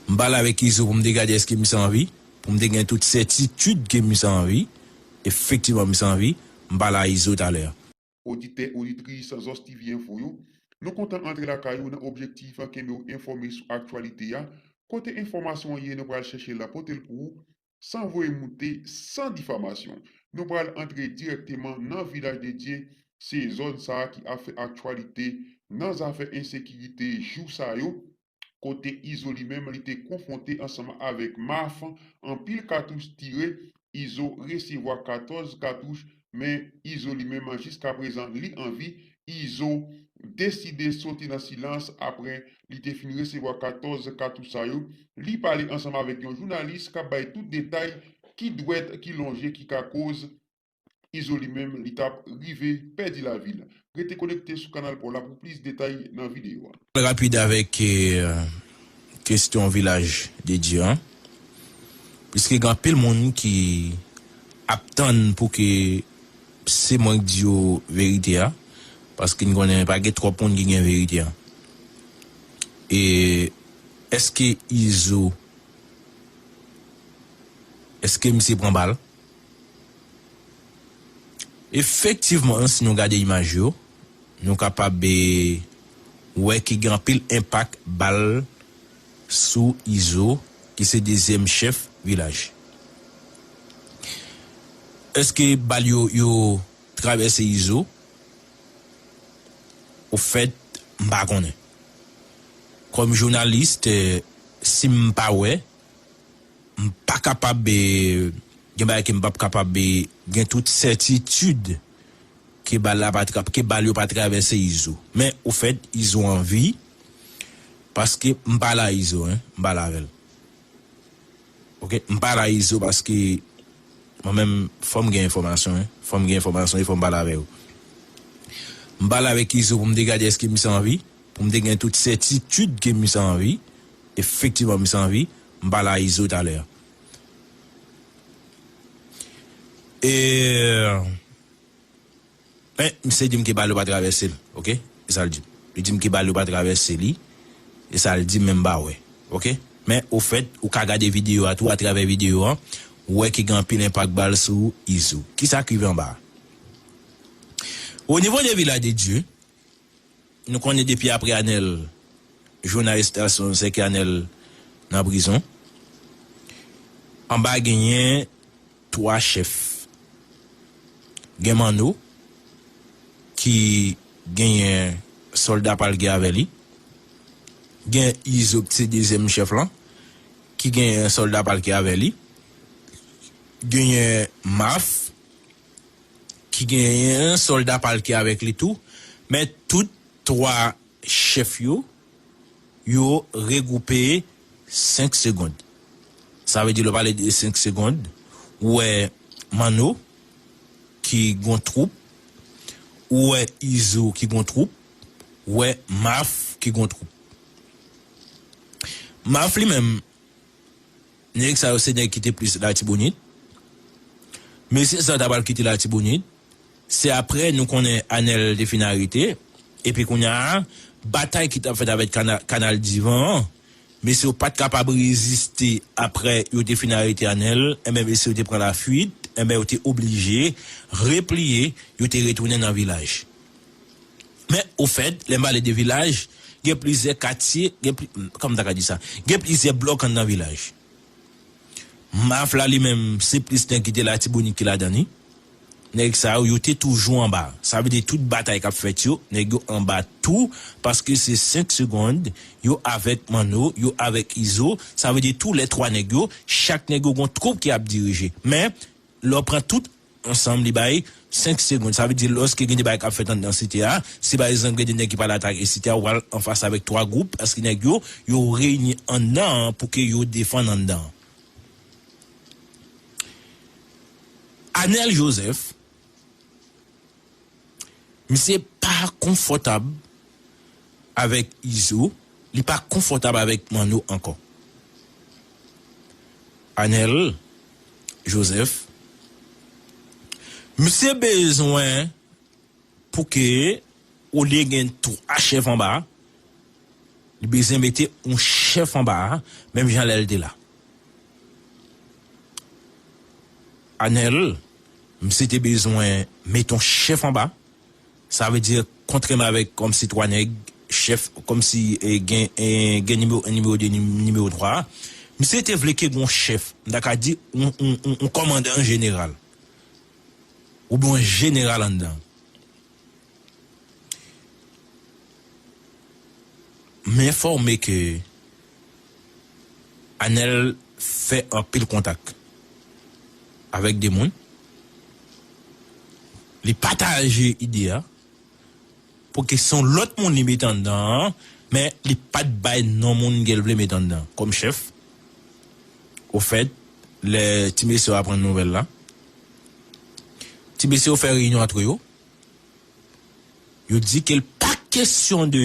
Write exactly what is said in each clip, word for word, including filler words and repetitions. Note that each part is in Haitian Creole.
M pale avèk Izo pou m te gade èske misye anvi, pou m te gen tout sètitid ke misye anvi. Efektivman, misye anvi. M pale a Izo talè. Oditè, oditris Zòs T V Enfo yo, nou kontan antre lakay ou nan objektif kenbe w enfòme sou aktyalite a. Kote enfòmasyon an ye, nou pral chèche l la pote l pou ou, san voye moute, san difamasyon. Nou pral antre dirèkteman nan Vilaj de Dye, se zòn sa a ki ap fè aktyalite nan zafè ensekirite jou sa yo, kote Izo li menm li te konfwonte ansanm avèk Maf, anpil katouch tire, Izo resevwa katòz katouch, men Izo li menm jiskaprezan li anvi. Izo deside soti nan silans apre li te fin resevwa katòz katouch sa yo. Li pale ansanm avèk yon jounalis k ap bay tout detay ki dwèt, ki lonje, ki ka koz Izo li menm, li t ap rive pèdi lavi l. Rete konekte sou kanal pa w la pou plis detay nan videyo a. Rapid avèk, eh, kesyon Vilaj de Dye an. Piske gen anpil moun ki ap tann pou ke se mwen k di yo verite a, paske n konnen pa gen twòp moun ki gen verite a. E èske Izo, èske misye pran bal? Efektivman, si nou gade imaj yo, nou kapab, eh, wè ke gen anpil enpak bal sou Izo, ki se dezyèm chèf Vilaj. Èske bal yo, yo travèse Izo? Ofèt, m pa konnen. Kòm jounalis, eh, si m pa wè, m pa kapab, eh, gen bagay ke m p ap kapab, eh, gen tout sètitid ke bal la pa tra-, ke bal yo pa travèse Izo. Men, ofèt, Izo anvi, paske m pale a Izo, en, m pale avè l. Oke, m pale a Izo paske mwen menm, fò m gen enfòmasyon, en. Fò m gen enfòmasyon e fò m pale avè yo. M pale avèk Izo pou m te gade èske misye anvi, pou m te gen tout sètitid ke misye anvi. Efektivman, misye anvi. M pale a Izo talè. E, men, misye di m ke bal yo pa travèse l, oke? E sa l di m. Li di m ke bal yo pa travèse li. E sa l di m, men m pa wè. Oke? Men, ofèt, ou ka gade videyo a tou, atravè videyo an, ou wè ke gen anpil enpak bal sou Izo. Kisa k rive anba a? O nivo de Vilaj de Dye, nou konnen depi apre Anèl, jou arestasyon, se ke Anèl nan prizon. Anba genyen twa chèf. Gen Manno, ki genyen sòlda pa l ki avè li. Gen Izo, ki se dezyèm chèf lan, ki genyen sòlda pa l ki avè li. Genyen Maf, ki genyen sòlda pa l ki avèk li tou. Men tout twa chèf yo, yo regwoupe senk segonn. Sa vle di, lè w pale de senk segonn, ou wè Manno ki gon twoup, ou wè Izo ki gon twoup, ou wè Maf ki gon twoup. Maf li menm, nèg sa yo se nèg ki te plis Latibonit. Mesye sa yo ta pral kite Latibonit. Se apre nou konnen Anèl te fin arete. Epi kounye a, batay ki t ap fèt avèk kana-, Kanal Divan an, mesye yo pa t kapab reziste apre yo te fin arete Anèl. Enben, mesye yo te pran lafuit. Enben, yo te oblije repliye. Yo te retounen nan Vilaj. Men, ofèt, lè m pale de Vilaj, gen plizyè katye, gen pli-, kòman m ta ka di sa? Gen plizyè blòk anndan Vilaj. Maf la, li menm, se plis nèg ki te Latibonit ki ladan li. Nèg sa yo, yo te toujou anba. Sa vle di tout batay k ap fèt yo, nèg yo anba tou, paske se senk segonn, yo avèk Manno, yo avèk Izo. Sa vle di tou lè twa nèg yo, chak nèg yo gon twoup ki ap dirije. Men, lè w pran tout ansanm, li bay senk segonn. Sa vle di, lòske gen de bagay k ap fèt anndan site a, si pa egzanp gen de nèg ki pral atake site a, ou pral anfas avèk twa gwoup, paske nèg yo, yo reyini anndan an pou ke yo defann anndan an. Anèl Joseph, misye pa konfòtab avèk Izo, li pa konfòtab avèk Manno ankò. Anèl Joseph, misye bezwen pou ke, olye gen twa chèf anba, Li bezwen mete yon chèf anba a, menm jan lè l te la. Anèl, misye te bezwen mete yon chèf anba. Sa vle di, kontrèman avèk kòmsi twa nèg, chèf, kòmsi, eh, gen, eh, gen nimewo en, nimewo de, nim-, nimewo twa. Misye te vle ke gen yon chèf, m ta ka di, yon, yon, yon, yon kòmandan jeneral. Oubyen yon jeneral anndan. M enfòme ke Anèl fè anpil kontak avèk de moun. Li pataje ide a pou ke se yon lòt moun li mete anndan an, men li pa t bay non moun ke l vle mete anndan kòm chèf. Ofèt, lè ti mesye yo aprann nouvèl la, ti mesye yo fè reyinyon antre yo. Yo di ke l pa kesyon de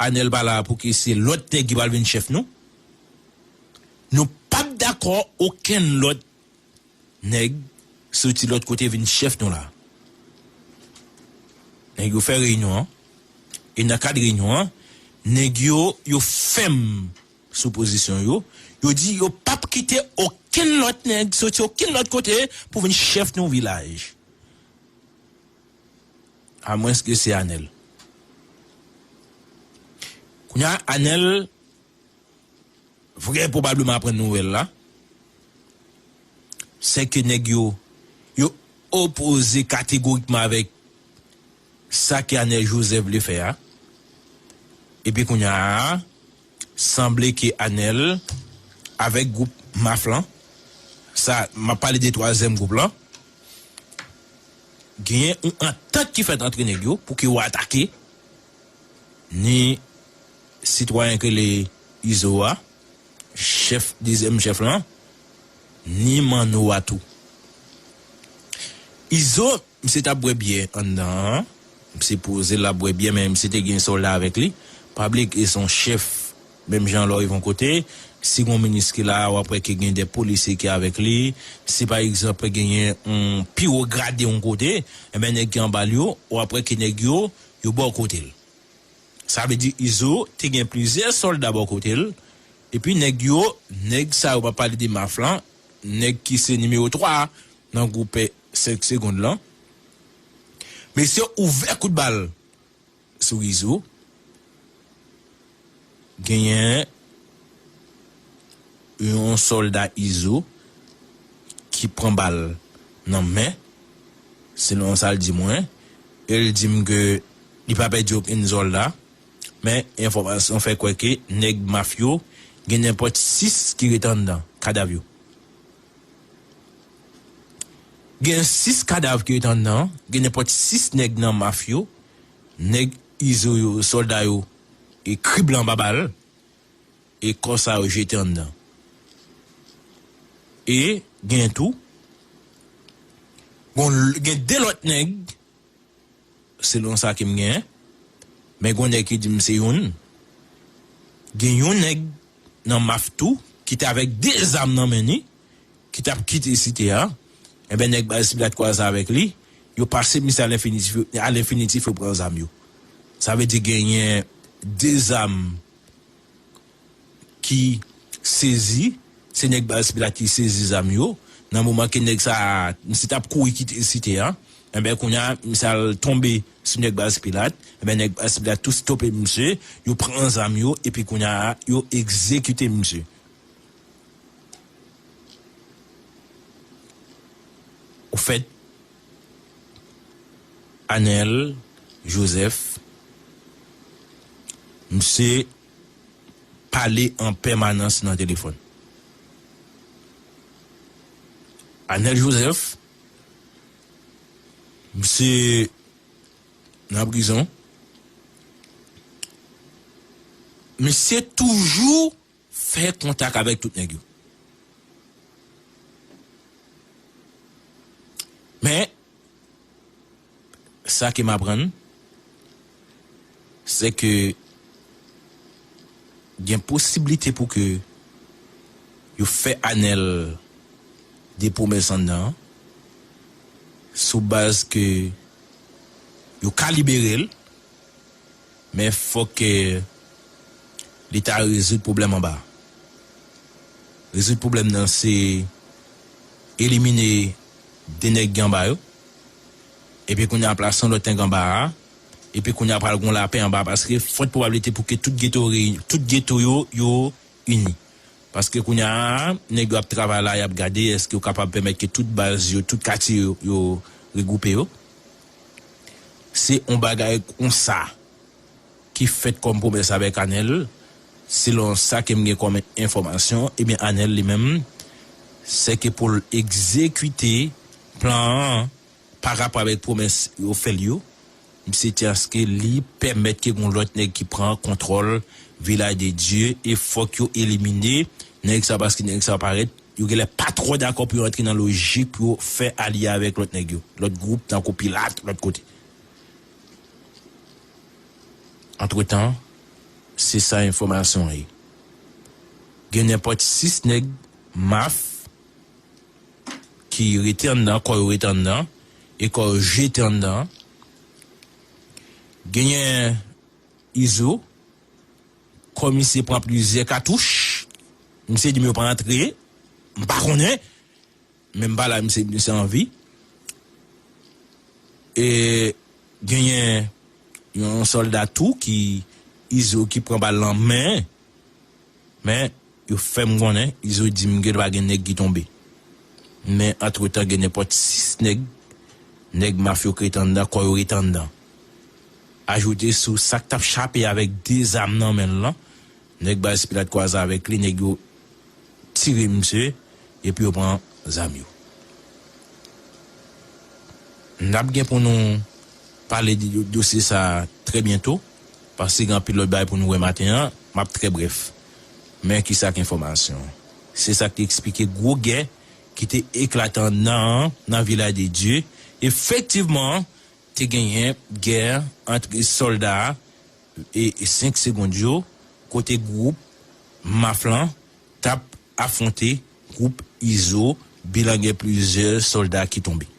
Anèl pa la pou ke se lòt nèg ki pral vin chèf nou. Nou p ap dakò okenn lòt nèg soti lòt kote vin chèf nou la. Nèg yo fè reyinyon an. E nan kad reyinyon an, nèg yo, yo fèm sou pozisyon yo. Yo di yo p ap kite okenn lòt nèg soti okenn lòt kote pou vin chèf nou vilaj. Amwenske se Anèl. Kounye a, Anèl vrè pwobableman aprann nouvèl la, se ke nèg yo, yo opoze kategorikman avèk sa ke Anèl Joseph vle fè a. Epi kounye a, sanble ke Anèl avèk gwoup Maf lan, sa, m ap pale de twazyèm gwoup lan, genyen yon antant ki fèt antre nèg yo pou ke yo atake ni sitwayen k rele Izo a, chèf, dezyèm chèf lan, ni Manno a tou. Izo, misye t ap bwè byè anndan an. Misye poze l ap bwè byè, men misye te gen sòlda avèk li. Pa bliye ke se yon chèf, menm jan lè w rive yon kote, si gon minis ki la, w ap wè ke gen de polisye ki avèk li. Si pa egzanp genyen yon pi wo grade yon kote, enben nèg ki anba l yo, w ap wè ke nèg yo, yo bò kote l. Sa vle di Izo te gen plizyè sòlda bò kote l, epi nèg yo, nèg sa yo, m ap pale de Maf lan, nèg ki se nimewo twa nan gwoup senk segonn lan. Mesye ouvè kout bal sou Izo. Genyen yon sòlda Izo ki pran bal nan men, selon sa l di mwen, e l di m ke li pa pèdi okenn sòlda, men enfòmasyon fè kwè ke nèg Maf yo gen nenpòt sis ki ret anndan, kadav yo. Gen sis kadav ki ret anndan, gen nenpòt sis nèg nan Maf yo, nèg Izo yo, sòlda yo, e krib lan anba bal, e kò sa yo jete anndan. E gen tou, gon, gen de lòt nèg, selon sa ke m genyen, men gon nèg ki di m se youn. Gen yon nèg nan Maf tou, ki te avèk de zam nan men li, ki t ap kite site a, enben, nèg Baz Pilat kwaze avèk li, yo pase misye a lenfinitif, a lenfinitif, yo pran zam yo. Sa vle di genyen de zam ki sezi, se nèg Baz Pilat ki sezi zam yo. Nan moman ke nèg sa a, misye t ap kouri kite site a, enben, kounye a, misye al tonbe sou nèg Baz Pilat, enben, nèg Baz Pilat tou stope misye, yo pran zam yo, epi kounye a, yo egzekite misye. Ofèt, Anèl Joseph, misye pale an pèmanans nan telefòn. Anèl Joseph, misye nan prizon, misye toujou fè kontak avèk tout nèg yo. Men, sa ke m aprann, se ke gen posiblite pou ke yo fè Anèl de pwomès anndan an, sou baz ke yo ka libere l, Men fòk ke li ta rezoud pwoblèm anba. Rezoud pwoblèm nan se elimine de nèg ki anba yo. Epi kounye a plase yon lòt nèg anba a. Epi kounye a pral gon lapè anba paske fòt pwobablite pou ke tout geto reyini, tout geto yo, yo ini. Paske kounye a, nèg yo ap travay la, y ap gade èske yo kapab pèmèt ke tout baz yo, tout katye yo, yo regwoupe yo. Se yon bagay konsa ki fèt kòm pwomès avèk Anèl, selon sa ke m gen kòm enfòmasyon, ebyen Anèl li menm, se ke pou l egzekite plan an pa rapò avèk pwomès yo fè l yo, misye te aske li pèmèt ke gon lòt nèg ki pran kontwòl Vilaj de Dye e fòk yo elimine nèg sa paske nèg sa parèt yo genlè pa twò dakò pou yo antre nan lojik pou yo fè alye avèk lòt nèg yo, lòt gwoup tankou Pilat, lòt kote. Antretan, se sa enfòmasyon an ye. Gen nenpòt sis nèg maf ki rete anndan, kò yo rete anndan, e kò yo jete anndan. Genyen Izo, kò misye pran plizyè katouch, misye di m yo pa antre, m pa konnen, men m pa la misye, misye anvi. E genyen yon sòlda tou ki Izo ki pran bal nan men, men yo fè m konnen, Izo di m ke pa gen nèg ki tonbe. Men antretan gen nenpòt sis nèg, nèg maf yo k ret anndan, kò yo ret anndan. Ajoute sou sa k t ap chape avèk de zam nan men l lan, nèg baz Pilat kwaze avèk li, nèg yo tire misye, epi yo pran zam yo. N ap gen pou nou pale de do- dosye sa a trè byento, paske gen anpil lòt bagay pou nou wè maten an, m ap trè brèf. Men ki sa k enfòmasyon an? Se sa k te eksplike gwo gè ki te eklate anndan an nan Vilaj de Dye. Efektivman, te genyen gè ant sòlda e, e senk segond yo, kote gwoup maf lan t ap afwonte gwoup Izo, bilan gen plizyè sòlda ki tonbe.